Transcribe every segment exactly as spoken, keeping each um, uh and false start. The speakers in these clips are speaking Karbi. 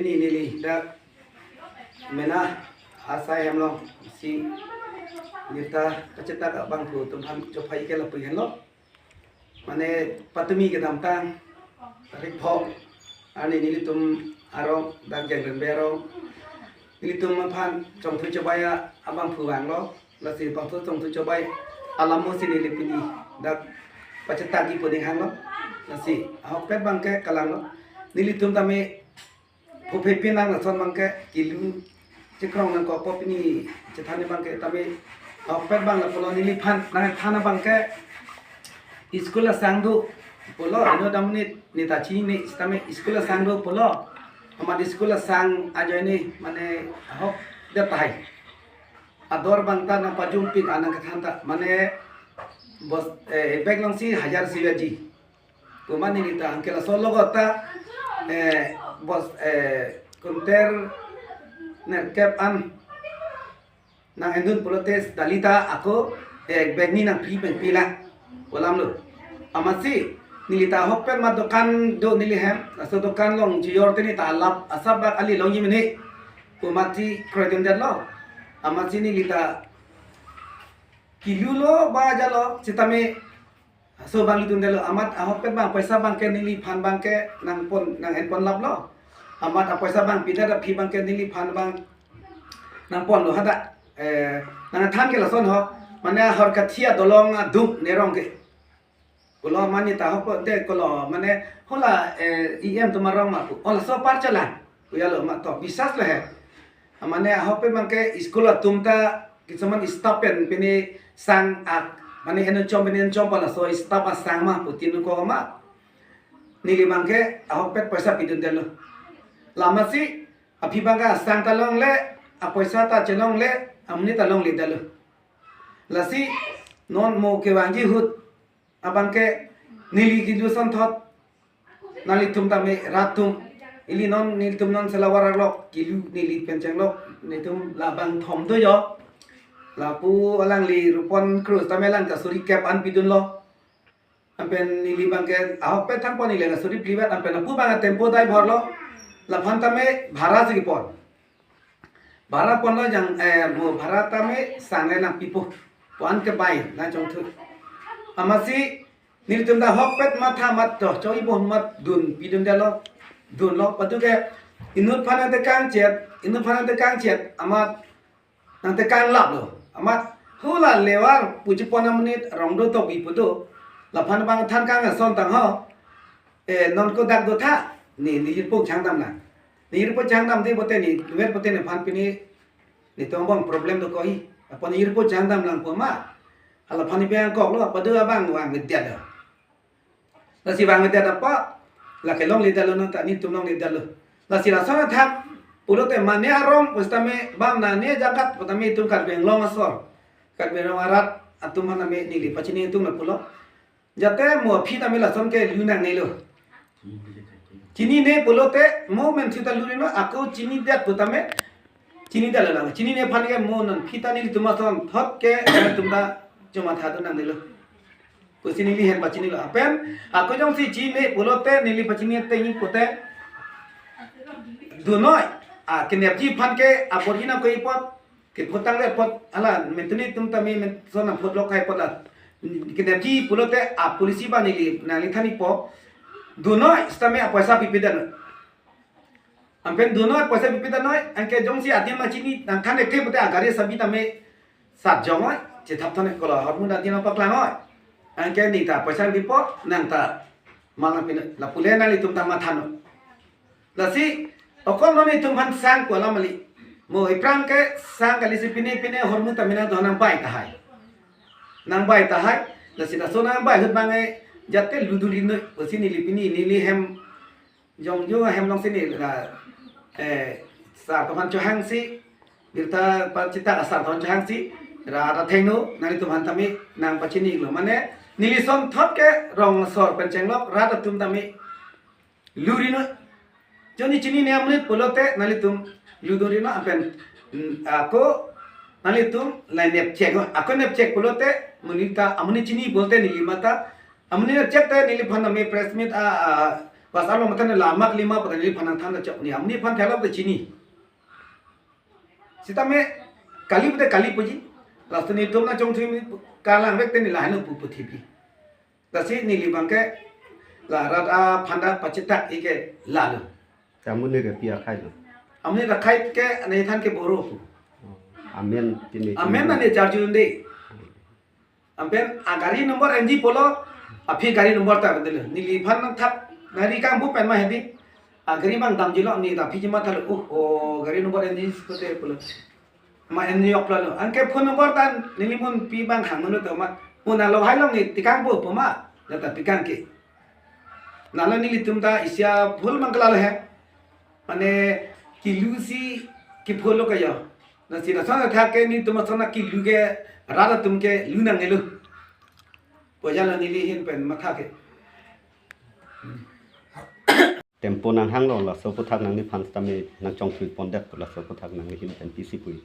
Neli, neli dak mena asai hem lo, si neta kachetak abangphu atum aphan chophai ke lapu henlo. Mane patumi kedamtang tarik pho, ani nelitum arong dak Jengrenbe arong, nelitum aphan chongthu chobai abangphu vanglo. Lasi bangphu chongthu chobai alam mo si neli pini dak pachetaki puding hanglo. Lasi ahokpet abangke kalanglo. Nelitum tame phuphe pinang lason abangke kilu chikrong nangkokpo, pini chethan abangke tame ahokpet abang lapulo. Neliphan nangthan abangke school asang do pulo, ano dam nit neta chinine, sitame school asang do pulo. Amat school asang ajoine mane ahok det tahai. Ador abang ta nangpajumpik, anang kethan ta mane bos, eh, bag alongsi hajar sivaji. Pu mane neta anke laso logot ta, eh, bos, eh, kunter nerkep an nang-endun pulote dali ta ako, eh, bag ni nangpri pen pila pu alam lo. Amatsi neli ta ahokpet ma dokan do neli hem, laso dokan along chijor te neta alap asap bak ali longji mene pu amatsi kroidun detlo. Amatsi neli ta kilu lo ba jalo, sitame laso abang lidun detlo. Amat ahokpet abang poisa abangke neliphan abangke nangpon, nang-enpon laplo. Amat apoisa abang pidet aphi abangke neliphan abang nangponlo hadak. Eh, nangthan ke lason ho, mane Horkathi adolong adung nerong ke pulo. Mane ta ahokpet te pulo, mane hala, eh, E M atum arong ma pu. O laso apar chelang pu jalo, amat to bisas lo he. Mane ahokpet abangke school atum ta kisuman staff pen pine sang ak, mane eno chom pine chom pala so staff asang ma pu tin ko ma. Neli abangke ahokpet poisa pidun detlo. Amatsi aphi abangke asang ta longle, apoisa ta chelongle, amonit ta longle detlo. Lasi non mo kevangji ahut abangke neli kilu asonthot nanglitum tame rat atum, ili non nelitum non selavar arlok kilu neli pen chenglok, nelitum labang thom do jo. Lapu alangli Rupon Cruz tame alang ta suri kep an pidunlo. Anpen neli abangke ahokpet thangpon neli la suri phli vet, anpen lapu abang tempo driver lo. Laphan tame bhara si kepon. Bhara ponlo jang, eh, mo bhara tame sang le nangpipo pu an kebai nangchongthu. Amatsi nelitum ta ahokpet matha mat to choi bo mat dun pidun detlo. Dunlo patu ke inut aphan nangtekang chet, inut aphan nangtekang chet, amat nangtekang laplo. Amat hala levar puji pon amonit rong do tobi pu do. Laphan abang than kang ason tang ho. Eh, non ko dak do tha. Ne, ne jirpo changdam nang. Ne jirpo changdam de pote ne, duet pote nephan pine, netum abang problem do ko hi. Apot ne jirpo changdam lang pu ma. Hala aphan ne biang koklo, padu abang vangvedet lo. Lasi vangvedet apot, lake longle detlo nang ta, netum longle detlo. Lasi lason athak pulote mane arong pusitame bang na ne jagat pusitame itum Karbi Anglong asor, Karbi Anglong arat atum aphan tame neli pachini itum lapulo. Jate mo aphi tame lason ke lu nangnelo. Chinine pulote mo men sita lurino, ako chinidet pusitame chinidetlo lang. Chinine aphan ke mo non aphi ta nelitum asonthot ke nelitum ta chomatha do nangnelo pusi neli ahin pachinilo. Anpen ako jongsi chine pulote neli pachini ateng pote dunoi, a, kenepji aphan ke aporji nangkok apot, kephutang le apot, hala mentuni atum tame men son aphutlok kai apot la. Kenepji pulote a policy abang neli nangli thani po. Dunoi sitame apoisa pipedet noi. Anpen dunoi poisa pipedet noi, anke jongsi adim ma chini nangthan ke pote agari sabi tame sat jong noi, chethap thon kolo hormu adim ma paklang noi. Anke neta poisa pipo, nang ta mal nangpi noi, lapule nanglitum ta matha noi. Lasi okon lo netum aphan sang pu alam kali. Mo iphrang ke sang kali si pine pine hormu tame nangdo nangbai tahai. Nangbai tahai. Lasi laso nangbai ahut abang e jate ludun ri noi pusi neli pini neli hem jongjo hem alongsi ne la, eh, sar atum aphan chohangsi, birta pachita sar atum aphan chohangsi, ra ra thengno nanglitum aphan tame nangpachinilo. Mane neli asonthot ke rong asor pen chenglok rat atum tame lu ri noi. Jongsi chinine amonit pulote nanglitum ludun ri noi, anpen, mm, ako nanglitum la nepchek noi. Ako nepchek pulote monit ta amonit chini pulote neli mata. Amonit nepchek te neliphan tame press meet a, a, Pasar along mate ne lamak lima pata neliphan nangthan ta chok ni. Amonit aphan thela ta chini. Sitame kali pute kali puji. Last netum nangchongthui kalang vek te neli lahai no pu pu thipi. Lasi neli abangke la rat aphan ta pachitak ike lalo. Amonit ke pi akhai lo? Amonit akhai ke anethan ke Boro pu. Amen tini. Amen na ne charju unde. Anpen agari number enji pulo, aphi gari number ta dele. Neliphan nangthap nari kangpu pen ma hedi. Agari abang damjilo, ne ta aphi jima thalo. Uh, oh, gari number enji pute pulo. Ma enji ok pulo. Anke phone number ta neli monpi abang hang manu to ma. Mo nalo hai long ne tikangpo pu ma. Lata pikang ke. Nalo nelitum ta isi a-phul mangkala lo he. Mane kilu si kiphul lo kayo. Lasi lason athak ke netum ason akilu ke rat atum ke lu nangne lo. Pojalo neli ahin pen matha ke. Tempo nanghanglo, laso aphuthak nangliphan tame nangchongthui pondet, laso aphuthak nangli ahin pen pisi pu-i?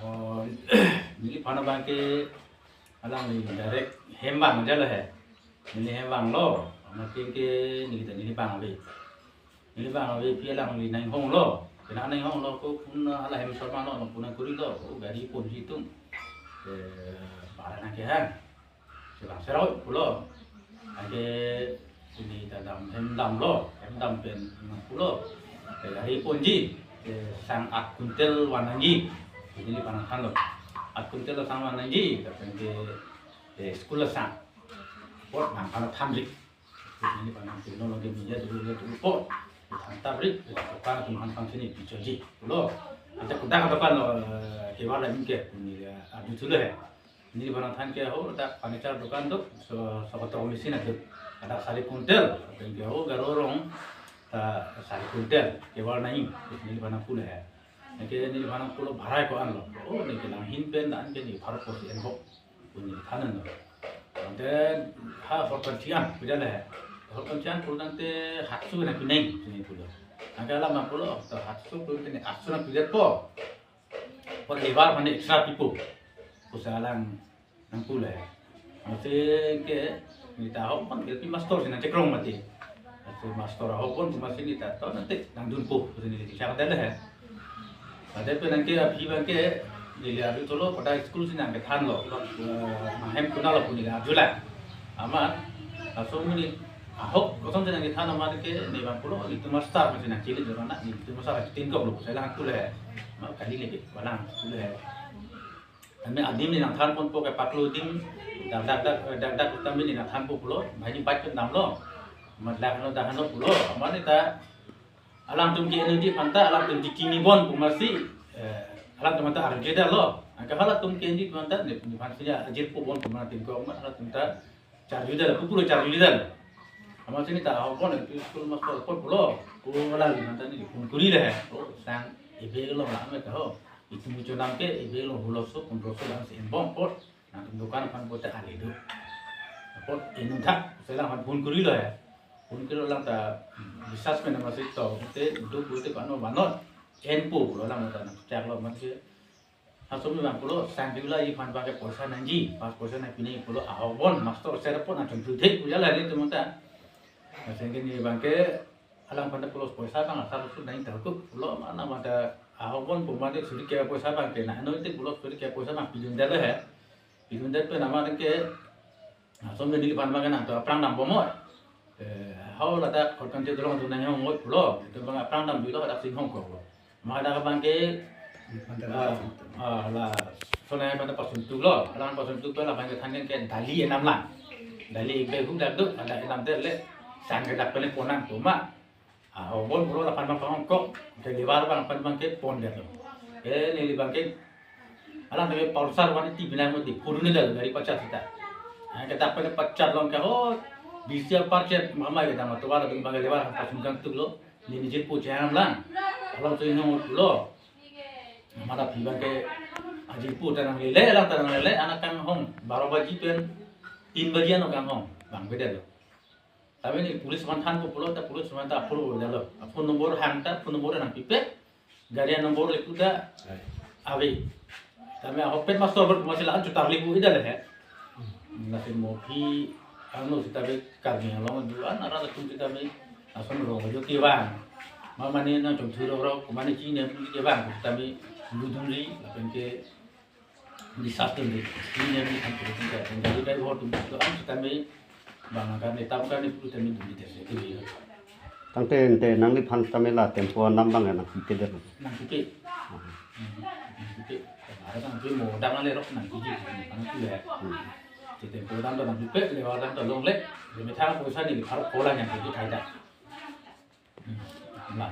Oh, neliphan abangke alangli direct hem vanglo he. Neli hem vanglo, mati ke neli ta neli abang ave. Neli abang ave aphi alangli nanghonglo. Kena nanghonglo ko pun hala hem sorma lo, pun nangkurilo, ko gari ponji atum. Eh, para nangkehang. Selang seroi pulo. Anke pini ta dam hem damlo, hem dam pen pulo. Anke gari ponji, eh, sang at kuntel van nangji. Neliphan nangthanlo. At kuntel lo sang van nangji, lapen ke, eh, school lo sang. Apot nangphan thanji. Neliphan nangthanlo ke media dulu, dulu apot. Than tabrik, apar tum han phan sini pichoji. Pulo. Ante kuda kata kan lo, eh, kewar la mungkin, neli, eh, adu thulo he. Neliphan nangthan ke ho, dak furniture dukan do, so, so kotor machine adu. Ada sari kuntel, pen ke ho, garo rong, ta sari kuntel, kewar nai, neliphan nangpulo he. Anke neliphan nangpulo bhara ko-an lo. Oh, neke nanghin pen, dan ke ne pharo ko si enbok. Puni thanan lo. Ante ha horkan chian, pidale he. Horkan chian pulo tangte hatso nangpinang, sini pulo. Anke alam nangpulo, ta hatso pulo tene hatso nangpidet po. Apot lebar aphan extra pipo. Pusi alang nangpulo he. Mate ke, neli ta ahok pon L P master si nangchekrong mati. Mate master ahok pon, masi neli ta to nangte nangdunpo, pusi neli kisa kadale he. Mate pen anke aphi abangke, neli arju thulo, pada school si nangkethanlo, eh, mahem kuna lo pu neli arjulang. Amat, laso amonit ahok, koson si nangkethan amat ke, ne abang pulo, netum master, masi nangchili jorana, netum master, tin kok lo, pusi alang pulo he. Ma kali lagi, alang pulo he. Tame adim ne nangthan ponpo ke paklo adim, dak dak dak, dak dak tame ne nangthanpo pulo, bhai ne bike pen damlo. Amat dak no dak no pulo, amat ne ta alangtum ke energy aphan ta, alangtum ke kini bon pu masi, eh, alangtum ta arje da lo. Anke halatum ke energy aphan ta, ne, nephan sinya ajirpo bon pu ma tin ko amat halatum ta charju da, pupulo charju da. Amat sini ta ahok pon, L P school master apot pulo, ko la li manta ne phone kuri le he. Oh, sang ebe lo la me ta ho. Itum ichonam ke ebe lo huloso, pondroso lang si enbom apot. Nangtum dukan aphan apot ta ali do. Apot inung thak, selang aphan phone kurilo he. Phone kurilo lang ta, bisas pen nama si to, te do pulote pano banot. Enpo pulo lang ta nangchaklo amat ke. Laso amonit abang pulo, sang kevila iphan abangke poisa nangji, pas poisa nangpinang pulo, ahok bon, master ser apot nangchongthu thek, puja la netum ta. Lason ke ne abangke, alangphan ta pulo poisa abang asar usul nangji ta hukup, pulo mana abang ta ahok bon pu mate suri ke poisa abangke, na ano te pulo suri ke poisa abang pidun dale he. Pidun dale pen amat ke, laso amonit neliphan abangke nangtum aphrang dambom oi. Eh, hau ladak horkan te dolong tu nang hong oi pulo. Itum abang aphrang damjulo, hadak si hong kok lo. Ma hadak abangke, ah, ah, la, sonai pada pasuntu lo. Alang pasuntu pen abangke than ke dali enam lang. Dali ingke hu dak do, ada enam der le. Sang ke dak pen le ponang pu ma. Ah, ahok bon pulo laphan abang panghong kok. Ke lebar abang aphan abangke pon der lo. Eh, neli abangke Alang tame Pulsar one eighty binai mo di pudun ni dal gari pachat sita. Ah, kita pen pachat long ke ho, bisi apar chet mama kita ma tuwa la dun bang lebar pasun kangtuk lo, ne ne jirpo cham lang. Along so inong lo. Mata pi abangke ajirpo ta nanglele, alang ta nanglele, anak kanghong, baro baji pen, tin baji ano kanghong, bang beda lo. Tame ne police aphan thanpo pulo, ta police aphan ta apor bo dalo. Phone number hang ta, phone number nangpipe. Gari number le puta ave. Tame ahok pen master ber masih la an chutar libu ida le he. Lasi mo aphi Karno sitame Karbi Anglong do-an arat atum sitame lason rong ajo kevang. Mane nangchongthu rok rok, mane chini atum kevang sitame ludunri, lapen ke disaster ni. Chini atum kan tu kan jadi dai ho tum do-an sitame bang kan ni tam kan ni pu tame dun di tese ke. Tangte ante nangliphan tame la tempo anam abang nangpipe det. Nangpipe. Hmm. Nangpipe. Ada nangpipe mo dang ale rok nangpipe. Nangpipe. Hmm. Te tempo dam to nangpipe, lewa dam to longle. Methang poisa ni pharo pola nangpipe kaida. Hmm. Lang.